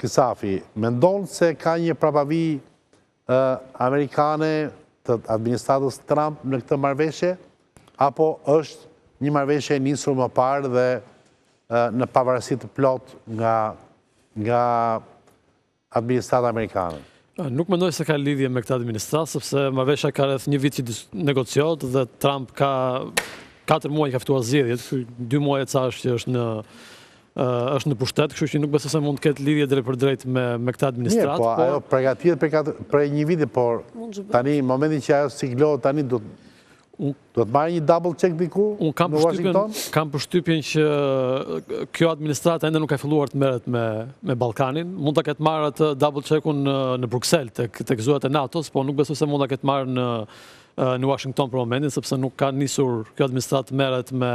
Kisafi, mendon se ka një prapavijë amerikane të administratës Trump në këtë marrëveshje, apo është një marrëveshje e nisur më parë dhe në pavarësi të plotë nga nga administrata amerikane? Nuk mendoj se ka lidhje me këtë administratë, sepse marrëveshja ka rreth një vit që negociohet dhe Trump ka 4 muaj ka fituar zgjedhjet, 2 muaj e ca është që është në është në pushtet, kështu që nuk besoj se mund të ketë lidhje drejtpërdrejt me me këtë administratë. Mirë, po, po ajo përgatitet prej prej një viti, por tani në momentin që ajo siglohet tani do do të marrë një double check diku Unë kam në Washington? Kam përshtypjen që kjo administratë ende nuk ka filluar të merret me me Ballkanin. Mund ta ketë marrë atë double check-un në në Bruksel tek tek zyrat e NATO-s, po nuk besoj se mund ta ketë marrë në në Washington për momentin, sepse nuk ka nisur kjo administratë të merret me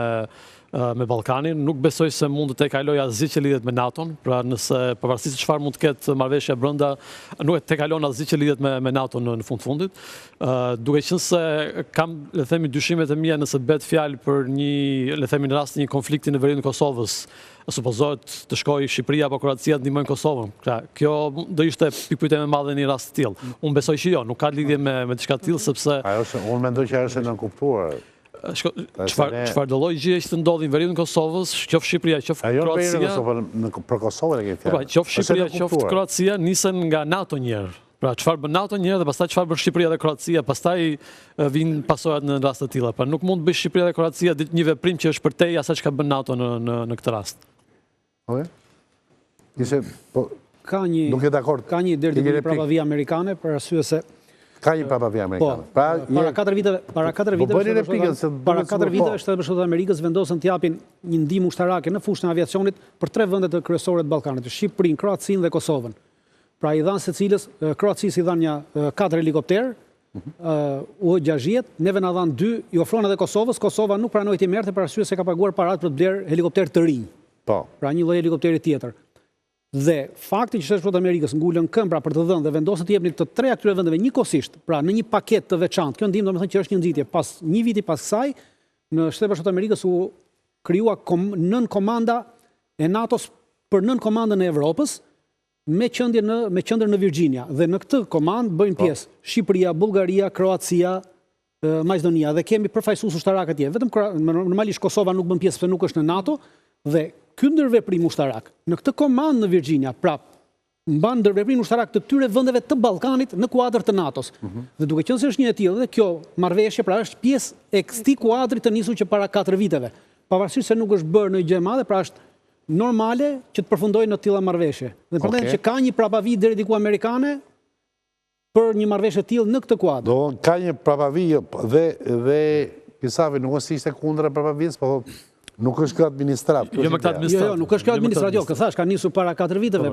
me Ballkanin. Nuk besoj se mund të tejkalojë asgjë që lidhet me NATO-n, pra nëse pavarësisht se çfarë mund të ketë marrëveshja brenda, nuk e tejkalon asgjë që lidhet me me NATO-n në, në fund fundit. Ë duke qenë se kam, le të themi, dyshimet e mia nëse bëhet fjalë për një, le të themi në rast të një konflikti në veriun e Kosovës, supozohet të shkojë Shqipëria apo Kroacia të ndihmojnë Kosovën. Pra, kjo do ishte pikëpyetje më e madhe në një rast të tillë. Unë besoj që jo, nuk ka lidhje me me diçka të tillë sepse Ajo është, unë mendoj që ajo është e nënkuptuar. Çfarë çfarë do lloj gjëje që të ndodhi në veriun e Kosovës, qoftë Shqipëria, qoftë Kroacia. Jo në veriun e Kosovës, në për Kosovën e ke fjalën. Po, qoftë Shqipëria, qoftë Kroacia nisen nga NATO një herë. Pra çfarë bën NATO një herë dhe pastaj çfarë bën Shqipëria dhe Kroacia, pastaj vijnë pasojat në raste të tilla. Pra nuk mund të bëjë Shqipëria dhe Kroacia një veprim që është përtej asaj çka bën NATO në në në këtë rast. Okej. Ishte po ka një nuk je dakord. Ka një deri diku prapavijë amerikane për arsye se ka një prapavijë amerikane. Po, pra para 4 viteve, para 4 po, viteve, replikën se para 4 viteve po. Shtetet e Bashkuara të Amerikës vendosën të japin një ndihmë ushtarake në fushën e aviacionit për tre vende të kryesore të Ballkanit, Shqipërinë, Kroacinë dhe Kosovën. Pra i dhanë secilës, Kroacisë i dhanë një 4 helikopterë, UH-60, neve na dhanë 2, i ofruan edhe Kosovës, Kosova nuk pranoi t'i merrte për arsye se ka paguar paratë për të blerë helikopterë të rinj. Po. Pra një lloj helikopteri tjetër. Dhe fakti që Shtetet e Bashkuara të Amerikës ngulën këmbë pra për të dhënë dhe vendosën të jepnin të treja këtyre vendeve njëkohësisht, pra në një paketë të veçantë, kjo ndihmë domethënë që është një nxitje. Pas një viti pas kësaj, në Shtetet e Bashkuara të Amerikës u krijua nënkomanda e NATO-s për nënkomandën e Evropës me qendër në me qendër në Virginia dhe në këtë komandë bëjnë po. pjesë Shqipëria, Bullgaria, Kroacia, Maqedonia dhe kemi përfaqësues ushtarakë atje. Vetëm normalisht Kosova nuk bën pjesë sepse nuk është në NATO dhe ky ndërveprim ushtarak në këtë komandë në Virginia, pra mban ndërveprim ushtarak të këtyre vendeve të Ballkanit në kuadër të NATO-s. Mm -hmm. Dhe duke qenë se është një e tillë dhe kjo marrëveshje pra është pjesë e këtij kuadri të nisur që para 4 viteve. Pavarësisht se nuk është bërë ndonjë gjë e madhe, pra është normale që të përfundojë në të tilla marrëveshje. Dhe prandaj okay. që ka një prapavijë deri diku amerikane për një marrëveshje të tillë në këtë kuadër. Do ka një prapavijë jo, dhe dhe Kisafi nuk është se ishte kundra prapavijës, po thotë nuk është kjo administratë. Jo me këtë administratë. Jo, jo, nuk është kjo administratë, jo, këtë thashë, ka nisur para 4 viteve.